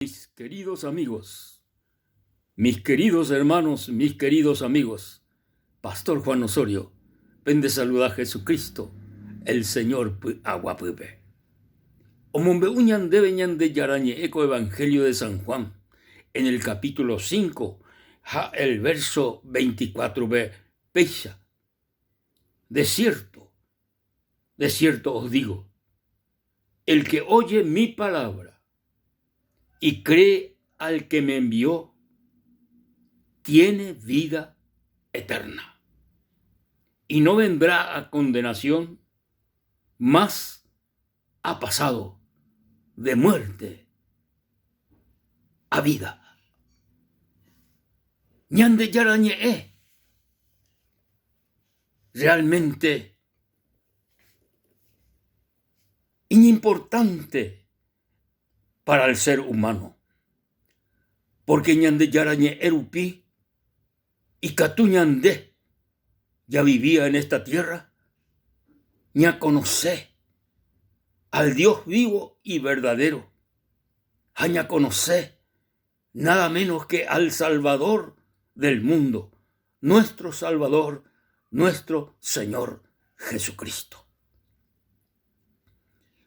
Mis queridos amigos, mis queridos hermanos, mis queridos amigos, Pastor Juan Osorio, pende saluda Jesucristo, el Señor py'aguapýpe. Omombe'u ñandéve Ñandejára ñe'ẽ ko Evangelio de San Juan, en el capítulo 5 ha el verso 24-pe péicha, De cierto, de cierto os digo, el que oye mi palabra y cree al que me envió, tiene vida eterna. Y no vendrá a condenación, mas ha pasado de muerte a vida. Ñandejára ñe'ẽ realmente iñimportante para el ser humano, porque Ñandejára ñe'ẽ rupi ikatu ñande javivía en esta tierra ñakonose al Dios vivo y verdadero ha ñakonose nada menos que al Salvador del mundo, nuestro Salvador, nuestro Señor Jesucristo.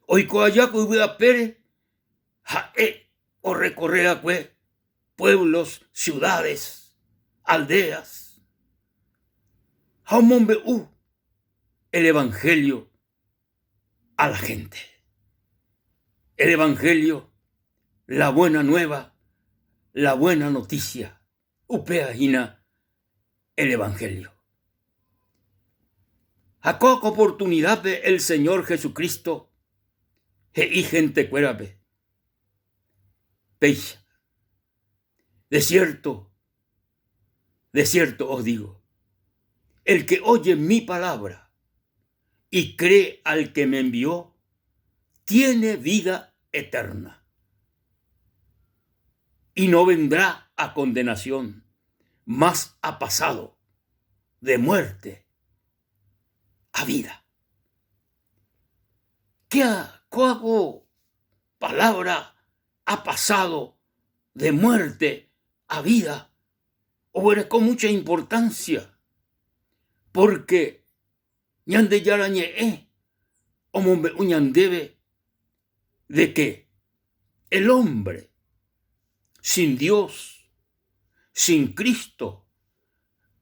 Oiko aja ko yvy apére ha'e orecorre akue pueblos, ciudades, aldeas ha omombe'u el Evangelio a la gente. El Evangelio, la buena nueva, la buena noticia. Upéva hína el Evangelio. Ha ko oportunidad-pe el Señor Jesucristo he'i hentekuérape péicha, De cierto, de cierto os digo, el que oye mi palabra y cree al que me envió, tiene vida eterna y no vendrá a condenación, mas ha pasado de muerte a vida. Qué hago palabra ha pasado de muerte a vida? Oguereko mucha importancia, porque Ñandejára ñe'ẽ omombe'u ñandéve de que el hombre sin Dios, sin Cristo,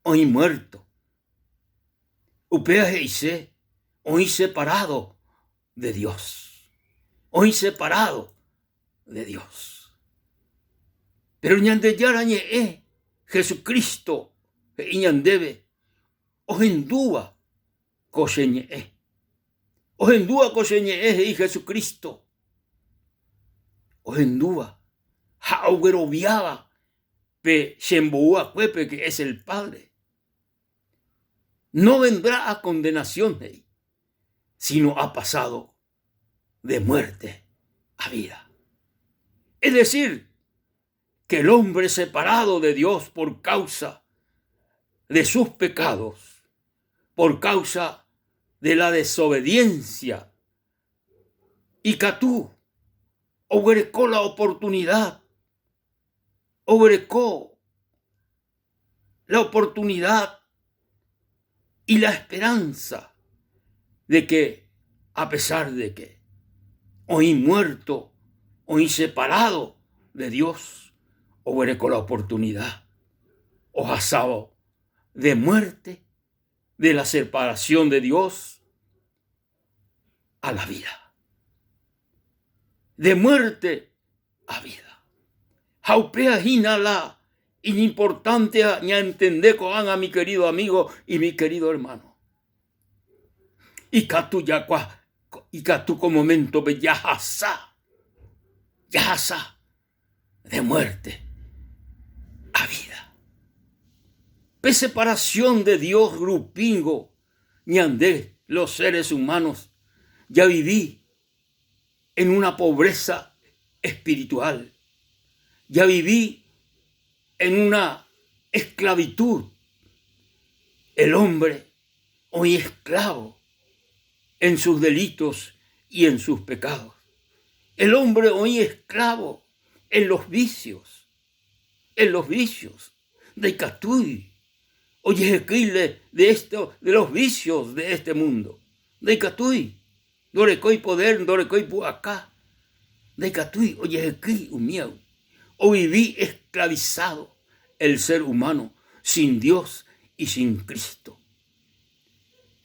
oĩ muerto. Upéva he'ise oĩ separado de Dios, oĩ separado de Dios. Pero Ñandejára ñe'ẽ, Jesucristo he'i ñandéve ohendúva ko che ñe'ẽ. Ohendúva ko che ñe'ẽ he'i Jesucristo. Ohendúva ha ogueroviáva pe chembou akuépe que es el Padre. No vendrá a condenación, he'i, sino ha pasado de muerte a vida. Es decir, que el hombre separado de Dios por causa de sus pecados, por causa de la desobediencia, ikatu oguereko la oportunidad, oguereko la oportunidad y la esperanza de que, a pesar de que oĩ muerto, oĩ separado de Dios, oguereko la oportunidad ohasávo de muerte, de la separación de Dios a la vida. De muerte a vida. Ha upéva hína la iñimportante ñaentende ko'ág̃a mi querido amigo y mi querido hermano. Ikatu jakua, ikatu ko momento-pe jahasa, jahasa de muerte a vida. Pe separación de Dios rupíngo ñande los seres humanos javivi en una pobreza espiritual, javivi en una esclavitud. El hombre oĩ esclavo en sus delitos y en sus pecados. El hombre oĩ esclavo. En los vicios, en los vicios. Ndaikatúi ojehekýile de esto, de los vicios de este mundo. Ndaikatúi, ndorekói poder, ndorekói pu'aka. Ndaikatúi ojehekýi umíagui. Ovivi esclavizado el ser humano sin Dios y sin Cristo.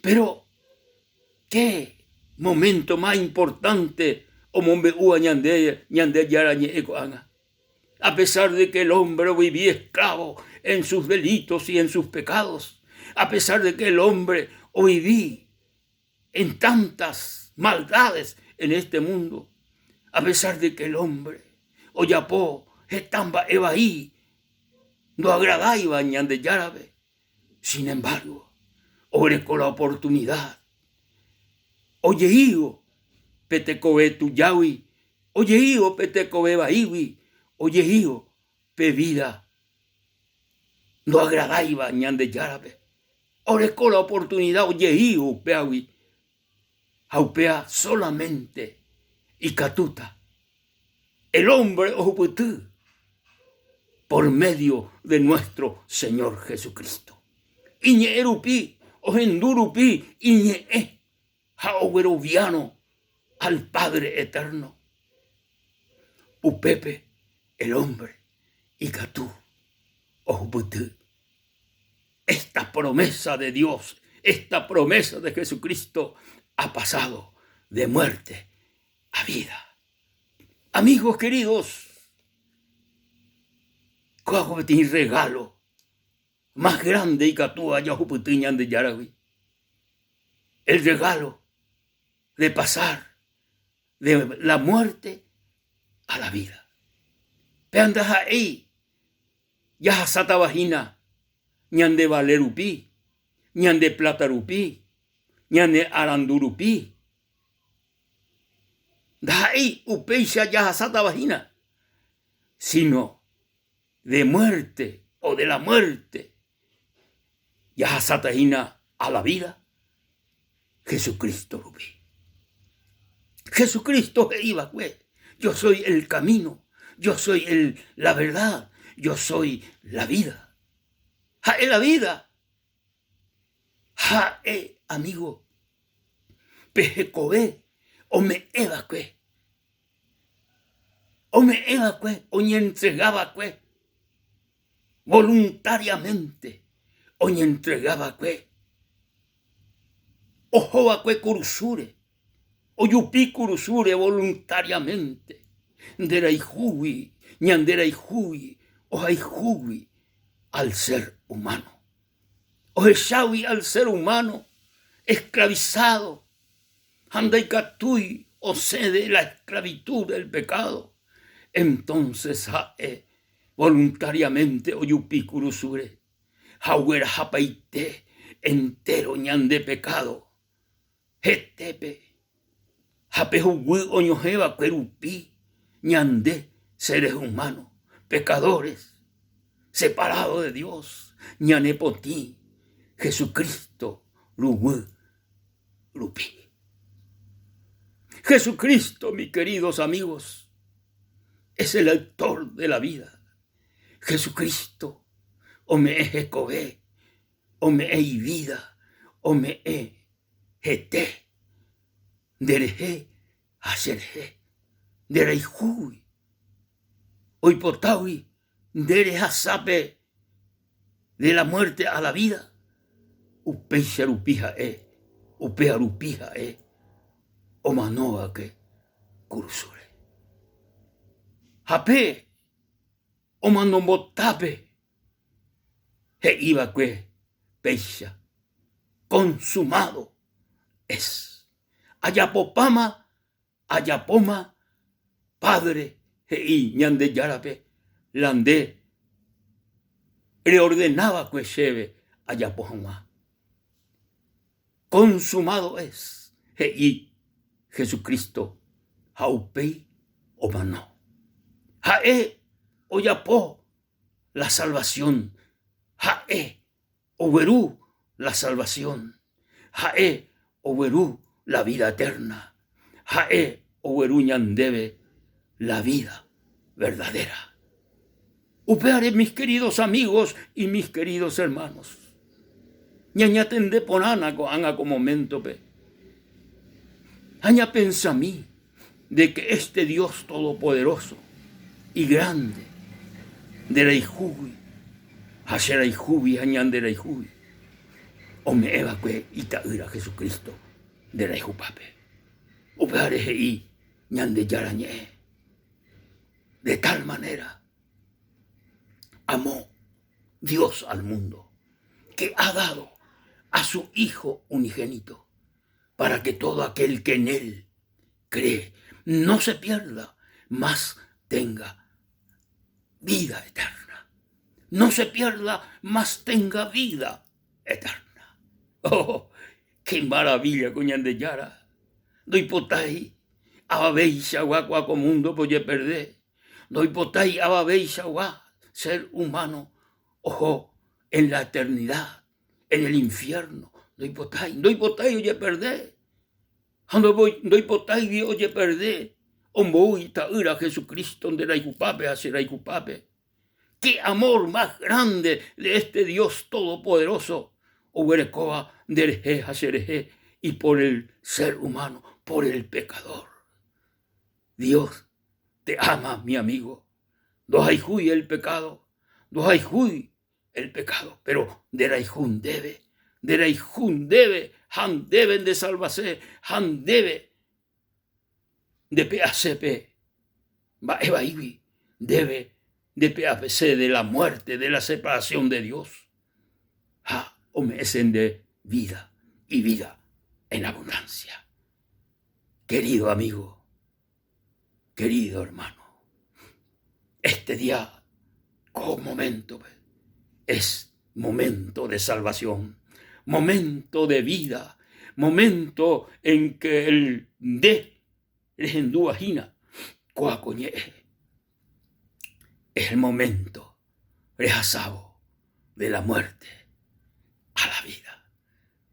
Pero, qué momento más importante omombe'úva ñande Ñandejára ñe'ẽ ko'ág̃a? A pesar de que el hombre vivía esclavo en sus delitos y en sus pecados, a pesar de que el hombre viví en tantas maldades en este mundo, a pesar de que el hombre ojapo heta mba'e vai ndoagradáiva Ñandejárape, sin embargo, oguereko la oportunidad ojeívo pe tekove tujágui, ojeívo pe tekove vaígui, ojeívo pe vida ndoagradáiva Ñandejárape. Oreko la oportunidad ojeívo upévagui ha upéva solamente ikatúta el hombre ohupyty por medio de nuestro Señor Jesucristo. Iñe'ẽ rupi, ohendu rupi iñe'ẽ ha ogueroviárõ al Padre Eterno. Upépe el hombre ikatu ohupyty esta promesa de Dios, esta promesa de Jesucristo ha pasado de muerte a vida. Amigos queridos, kóva peteĩ regalo más grande ikatúva jahupyty Ñandejáragui. El regalo de pasar de la muerte a la vida. Pe ndaha'éi jahasátava hína ñande vale rupi, ñande plata rupi, ñane arandu rupi. Ndaha'éi upéicha jahasátava hína, sino de muerte o de la muerte jahasáta hína a la vida Jesucristo rupi. Jesucristo he'i va'ekue, Yo soy el camino, yo soy el, la verdad, yo soy la vida. Ha'e la vida. Ha'e, amigo, pe hekove ome'ẽ va'ekue. Ome'ẽ va'ekue, oñentrega va'ekue voluntariamente, oñentrega va'ekue, oho va'ekue kurusúre, ojupi kurusúre voluntariamente, nderayhúgui, ñanderayhúgui, ohayhúgui al ser humano. Ohechágui al ser humano esclavizado ha ndaikatúi osẽ de la esclavitud del pecado, entonces ha'e voluntariamente ojupi kurusúre ha oguerahapaite entero ñande pecado hetépe ha pe huguy oñohẽva'ekue rupi ñande seres humanos, pecadores, separados de Dios, ñane potĩ Jesucristo ruguy rupi. Jesucristo, mis queridos amigos, es el autor de la vida. Jesucristo ome'ẽ hekove, ome'ẽ ivida, ome'ẽ hete nderehe ha cherehe, nderayhúgui, oipotágui nde rehasápe de la muerte a la vida, upéicha rupi ha'e, upéva rupi ha'e omanóva'ekue kurusúre. Ha pe omanombotápe he'iva'ekue péicha, Consumado es. Ajapopáma Ajapóma, Padre, he'i Ñandejárape, la nde reordena va'ekue chéve ajapo hag̃ua. Consumado es, he'i Jesucristo, ha upéi omano. Ha'e ojapo la salvación, ha'e ogueru la salvación, ha'e ogueru la vida eterna, ha'e ogueru ñandéve la vida. verdadera. Upévare, mis queridos amigos y mis queridos hermanos, ñañatende porãna ko'ág̃a ko moméntope ha ñapensami de que este Dios Todopoderoso y grande nderayhúgui ha cherayhúgui ha ñanderayhúgui ome'ẽ va'ekue Ita'ýra Jesucristo nderayhupápe. Upévare he'i Ñandejára Ñe'ẽ, De tal manera amó Dios al mundo que ha dado a su Hijo unigénito para que todo aquel que en él cree no se pierda, mas tenga vida eterna. No se pierda, mas tenga vida eterna. Oh, qué maravilla ko Ñandejára! Ndoipotái avaveichagua kua ko múndope ojeperde, ndoipotái avaveichagua ser humano oho en la eternidad, en el infierno, ndoipotái, ndoipotái ojeperde. Ha ndoipotáigui ojeperde ombou Ita'ýra Jesucristo nde rayhupápe ha che rayhupápe. Qué amor más grande de este Dios Todopoderoso oguerekóva nderehe ha cherehe y por el ser humano, por el pecador. Dios te ama, mi amigo. Ndohayhúi el pecado, ndohayhúi el pecado, pero nderayhu ndéve, nderayhu ndéve ha ndéve ndesalvase ha ndéve ndepe'ase pe mba'e vaígui, ndéve ndepe'apese de la muerte, de la separación de Dios ha ome'ẽse nde vida y vida en abundancia. Querido amigo, querido hermano, este día, ko momento-pe, es momento de salvación, momento de vida, momento en que el nde rehendúva hína kóa ko ñe'ẽ. Es el momento rehasávo de la muerte a la vida.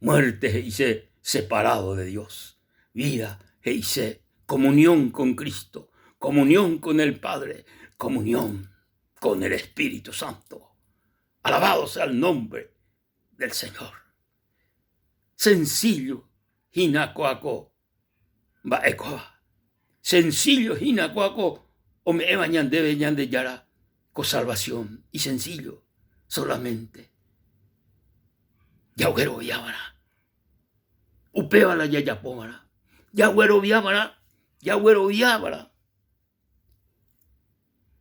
Muerte he'ise separado de Dios, vida he'ise comunión con Cristo, comunión con el Padre, comunión con el Espíritu Santo. Alabado sea el nombre del Señor. Sencillo hína kóa ko mba'e kóva. Sencillo hína kóa ko ome'ẽva ñandéve Ñandejára ko salvación. Isencillo, solamente jagueroviava'erã. Upéva la jajapova'erã. Jagueroviava'erã, jagueroviava'erã.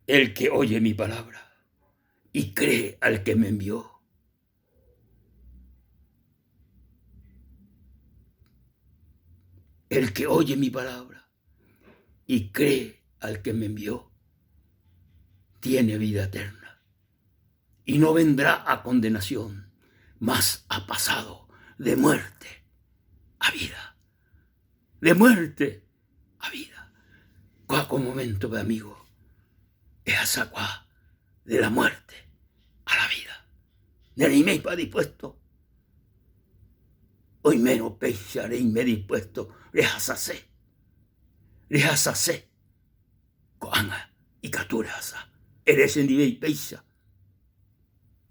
El que oye mi palabra y cree al que me envió. El que oye mi palabra y cree al que me envió, tiene vida eterna y no vendrá a condenación, mas ha pasado de muerte a vida. De muerte a vida. Kóa ko momento-pe, amigo, ehasakua de la muerte a la vida. Nereiméipa dispuesto? Oimérõ péicha reime dispuesto rehasase, rehasase ko'ág̃a ikatu rehasa. Ere chendive péicha,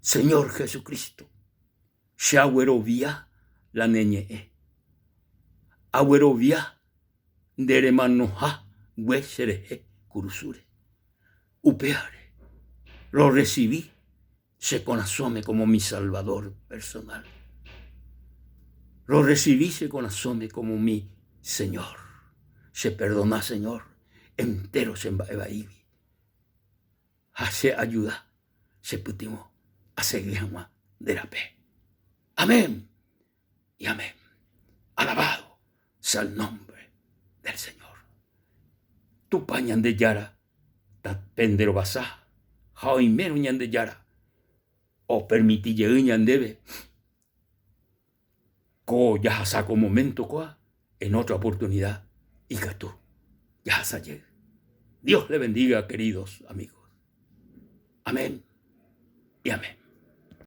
Señor Jesucristo, che aguerovia la ne ñe'ẽ. Aguerovia nde remanoha gue cherehe kurusúre. Upévare rorresivi che korasõme como mi Salvador personal. Rorresivi che korasõme como mi Señor. Cheperdona, Señor, entéro che mba'e vaígui ha che ayuda, chepytyvõ asegi hag̃ua nde rape. Amén y amén. Alabado sea el nombre del Señor. Tupã Ñandejára tapenderovasa ha oimérõ Ñandejára opermiti jey ñandéve ko jahasa ko momento kóa en otra oportunidad ikatu jahasa jey. Dios le bendiga, queridos amigos. Amén y amén.